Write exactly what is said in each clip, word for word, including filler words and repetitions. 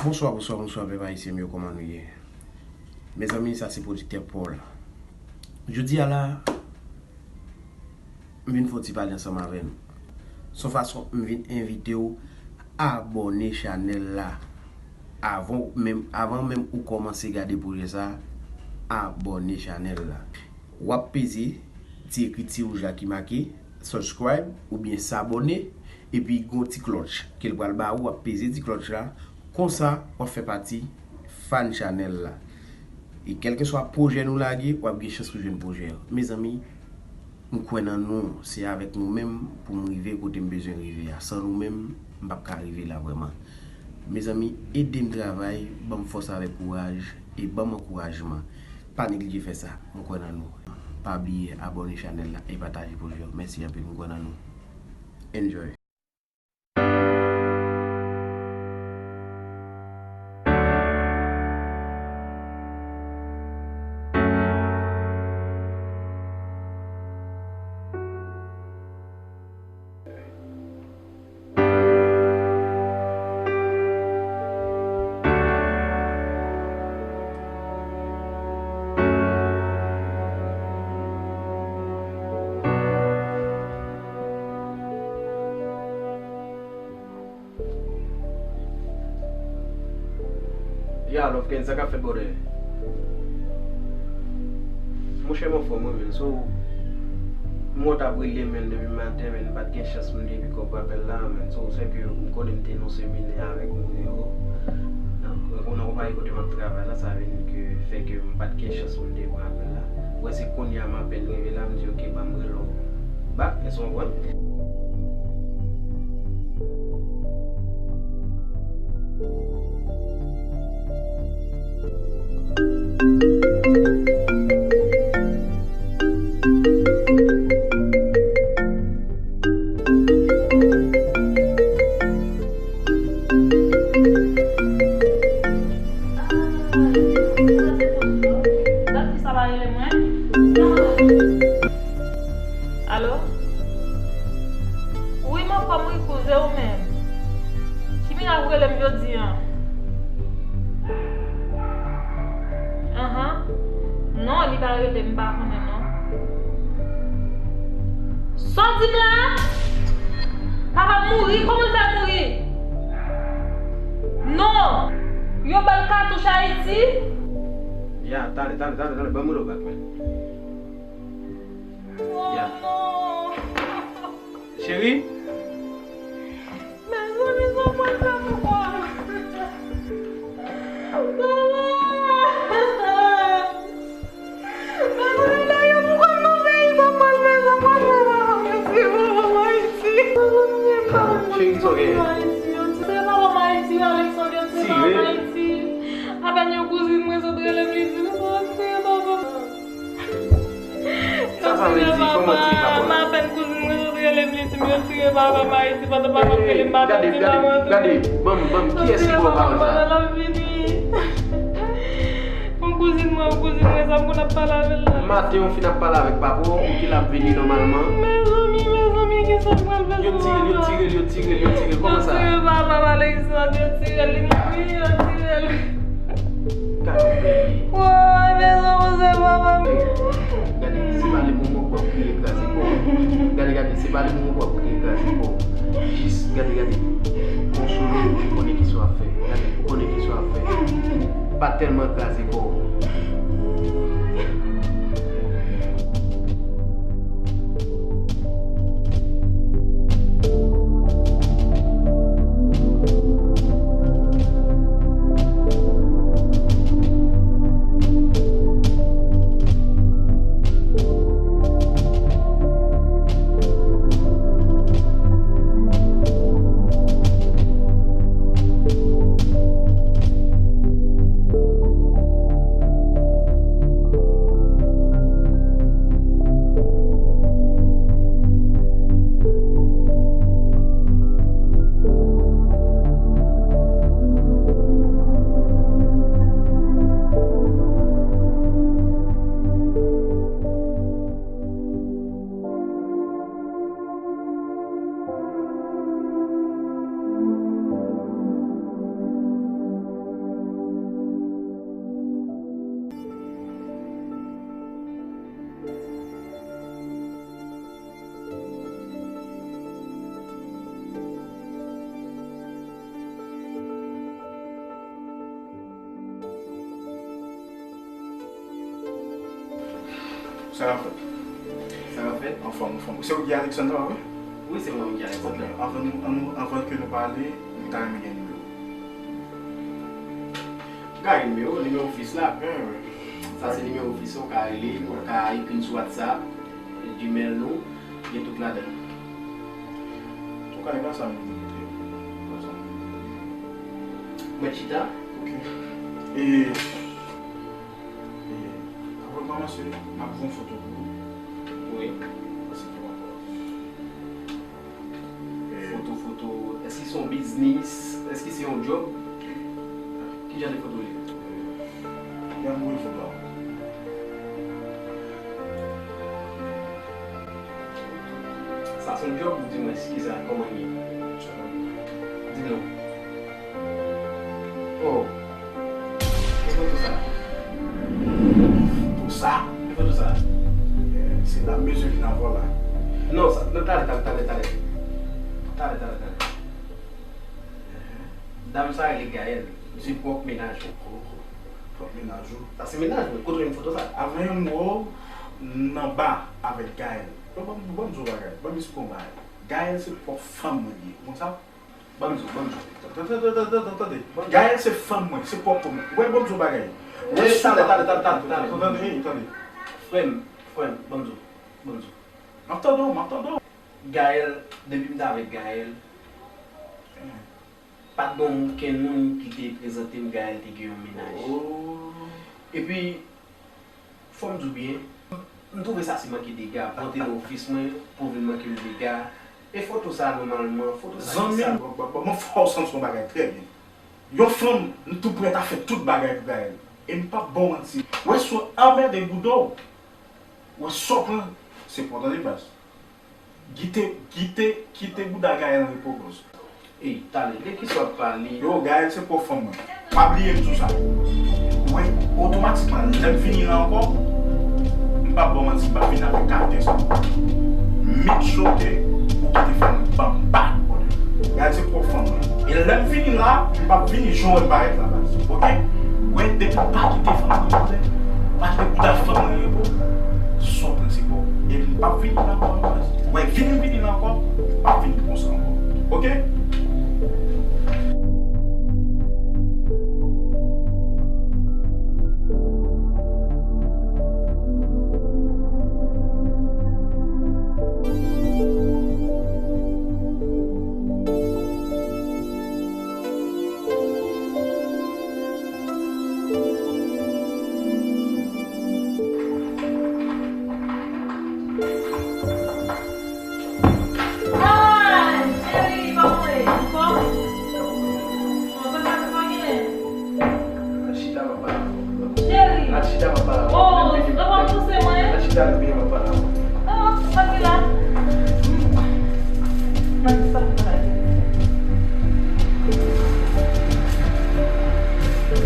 Bonswa, bonswa, bonswa, pèp ayisyen m yo, kòman nou ye? Mezanmi, sa se pwodiktè Paul. Jodi a la, m vin fè yon ti pale ansanm avè nou. Se yon fason m vin envite w abòne chanèl la. Avan w menm, avan menm ou kòmanse gade pwojè sa, abòne chanèl la. W ap peze ti ekriti wouj la ki make subscribe oubyen s'abonner, epi gon ti klòch ke l pral ba ou, w ap peze ti klòch la, konsa w ap fè pati fan chanèl la. E kèlkeswa pwojè nou lage, w ap gen chans pou jwenn pwojè yo. Mezanmi, m kwè nan nou, se avèk nou menm pou m rive kote m bezwen rive a. San nou menm, m p ap ka rive la vrèman. Mezanmi, ede m travay, ban m fòs avèk kouraj, e ban m ankourajman. Pa neglije fè sa, m kwè nan nou. Pa bliye abòne chanèl la e pataje pwojè yo. Mèsi anpil, m kwè nan nou. Enjoy. Ya, Love Ken, sa k ap fèt, brother? Monchè, m anfòm, wi, men. So, m wè w t ap rele m, men, depi maten, men, m pa t gen chans pou m te pick up apèl la, men. So, se ke m konnen m te nan seminè avèk moun yo. Nan, nan konpayi kote m ap travay la, sa vin ke fè ke m pa t gen chans pou m te pran apèl la. Wè, se kounye a m apèn rive la, m di, "Ok, ban m rele w back." Èske w konprann? Alo? Wi, m anfòm, wi, kouzen, ou menm? Ki mirak ou rele m jodi a? Anhan. Non, li pa rele m, m pa konnen, non. Sa w di m la? Papa m mouri? Kòman l fè mouri? Non! Yo ba l katouch Ayiti? Ya, tande, tande, tande, tande, ban m rele w back, man. Ya. Cheri? Mezanmi, sa w pral fè pou kò m? Mezanmi, dayè pou kò m nan peyi, sa w pral fè, sa w pral fè, papa m, mèsi, papa m, Ayiti. Papa m, mèsi, papa m, Ayiti. Yo tire papa m Ayiti, Alexandre, yo tire papa m Ayiti. Apèn yon kouzin mwen sot rele m, li di m sot tire papa m. Sa, sa vle di, kòman tire papa w la? M apèn kouzin mwen sot rele m, li di m yo tire papa m Ayiti, pandan papa m rele m maten, m di maman, gade, ban m, ban m, kiyès ki ba w pawòl sa? Pandan l ap vini. Yon kouzin mwen, yon kouzin mwen, sa m konn ap pale avè l la. Maten, ou fin ap pale avèk papa w, ou di l ap vini nòmalman. Mezanmi, mezanmi, kisa m pral fè? Yo tire l, yo tire l, yo tire l, yo tire l, kòman sa? Yo tire papa m Alexandre, yo tire l, li mouri, yo tire l. Gade yon peyi. Woy, mezanmi, se papa m. Gade, se pa le moman pou w ap kriye kraze kò w. Gade, gade, se pa le moman pou w ap kriye kraze kò w. Jis, gade, gade. Konsole w, ou konnen kisa w ap fè. Gade, ou konnen kisa w ap fè. Pa tèlman kraze kò w. Sa k ap fèt? Sa k ap fèt? Anfòm, anfòm. Se ou ki Alexandra, wi? Wi, se mwen ki Alexandra. Ok, anvan nou, ann nou, anvan ke nou pale, m ta renmen gen nimewo. M ka gen nimewo, nimewo fis la. Wi, wi. Sa se nimewo fis la, ou ka rele, ou ka ekri n sou WhatsApp, Gmail nou, gen tout ladan. Ou ka rele sa m di, ok? Ou ka sa m di. Mwen chita. Ok. E, e, avan m kòmanse, m ap voye yon foto pou ou. Wi. Sa se pou rapò. Foto, foto. Èske se yon biznis? Èske se yon djòb? Ki jan de foto li ye? Gade mwen foto a. Sa se yon djòb ou di mwen, eskize a, kòman li ye? Di m non. Oh. Ki foto sa? Pou sa? Ki foto sa? Eh, se la mezye ki nan vòl la. Non, sa, non, talè, talè, talè, talè. Talè, talè, talè. Dam sa rele Gaëlle. Se pwòp mennaj ou. Pwòp mennaj ou? Sa se mennaj mwen. Kote w jwenn foto sa? Avan yon mo nan ba avèk Gaëlle. Bon, bon, bon, bon, bagay. Bon, misye konn bagay. Gaëlle se pwòp fanm mwen li ye. Ou konn sa? Banm di w, banm di w. Tande, tande, tande, tande, tande. Gaëlle se fanm mwen, se pwòp fanm mwen. Ou wè, banm di w bagay. Ou wè, talè, talè, talè, talè, talè. Tande, tande, tande. Frè m, frè m, banm di w, banm di w. M ap tande w, m ap tande w. Gaëlle, depi m t avèk Gaëlle, pa t gen okenn moun ki te prezante m Gaëlle te gen yon mennaj. Oh. Epi, fò m di w byen, m twouve sa se manke dega. Pou antre nan ofis mwen, pou vin manke m dega. E foto sa, nòmalman, foto sa, zanmi m, sa. Bon, bon, bon, mwen fè w santi yon bagay trè byen. Yon fanm, m tou prèt a fè tout bagay pou Gaëlle. E m p ap ba w manti. Wè, si w anmède bouda w, wè, sa w pran, se pa w tande baz. Kite, kite, kite bouda Gaëlle an repo, bòs. Ey, talè, de kisa w ap pale? Yo, Gaëlle se pwòp fanm mwen. Pa bliye m sou sa. Ou wè, otomatikman, lè m vini la ankò, m p ap ba w manti, m p ap vini avèk karaktè sa. Make sure ke ou kite fanm mwen ban m back, brother. Gaëlle se pwòp fanm mwen. E lè m vini la, m p ap vini jan w wè m parèt la, baz. Ok? Ou wè, depi w pa kite fanm mwen, brother, pa kite bouda fanm mwen repo, sa w pran se pa w. E m p ap vini la ankò, baz. Ou wè, vini m vini la ankò, m p ap vini konsa ankò. Ok? Ay, cheri, kòman w ye? Ou anfòm? Bon, sa, sa, sa, sa gen? Al chita, m ap pale avè w. Cheri. Al chita, m ap pale avè w. Oh, lè w ap pouse mwen? Al chita, lè m ap pale avè w. Oh, sa ki la? Mwen di sa ki la.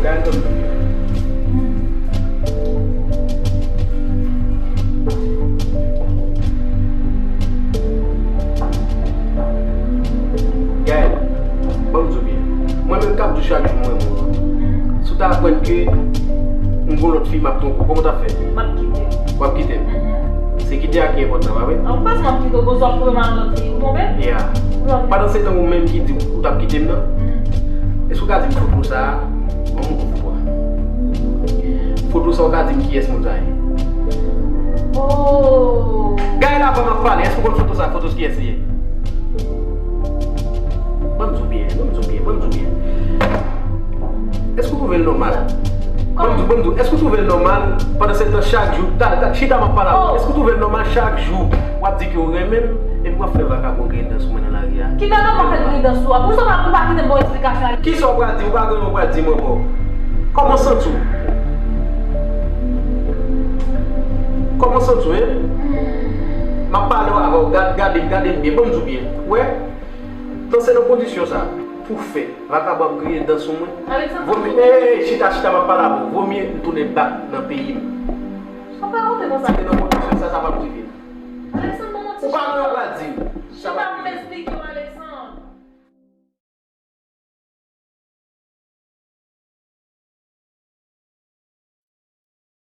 Gade kòm nou ye. Gaëlle, ban m di w byen. Mwen menm k ap di w chak jou mwen renmen w lan. Si w ta aprann ke m gon lòt fi m ap twonpe w, kòman w t ap fè? M ap kite w. W ap kite m? Mhm. Se kite a ki enpòtan, pa vre? An, ou panse m ap kite w, koz w ap twonpe m ak lòt fi, ou twonpe m? Yeah. Pandan se tan ou menm ki di w t ap kite m nan, mhm, èske w ka di m foto sa a? Ban m yon kout fou a. Foto sa, ou ka di m kiyès moun sa ye? Oh. Gaëlle, avan m ap pale, èske w konn foto sa? Foto kiyès li ye? Ban m di w byen, ban m di w byen, ban m di w byen. Èske w twouve l nòmal? Ban m di w, ban m di w, èske w twouve l nòmal pandan se tan chak jou, talè, talè, chita, m ap pale avè w. Oh. Èske w twouve l nòmal chak jou w ap di ke w renmen m, epi w ap fè vakabon griyen dan sou mwen nan lari a? Ki vakabon ap fè griyen dan sou a? Poukisa w pa, ou pa kite m ba w eksplikasyon a? Kisa w pral di? Ou pa gen anyen w pral di m ankò. Kòman w santi w? Kòman w santi w, en? M ap pale avè w, gad, gade m, gade m byen, ban m di w byen. Ou wè? Tan se nan kondisyon sa, pou fè vakabon ap griyen dan sou mwen. Alexandre, vomye, ey, ey, chita, chita, m ap pale avè w. Vomye m tounen bak nan peyi m. Sa pa konte konsa. Si se nan kondisyon sa, sa p ap rive. Alexandre, bon, ou pa gen anyen w pral di m. Chita, m esplike w.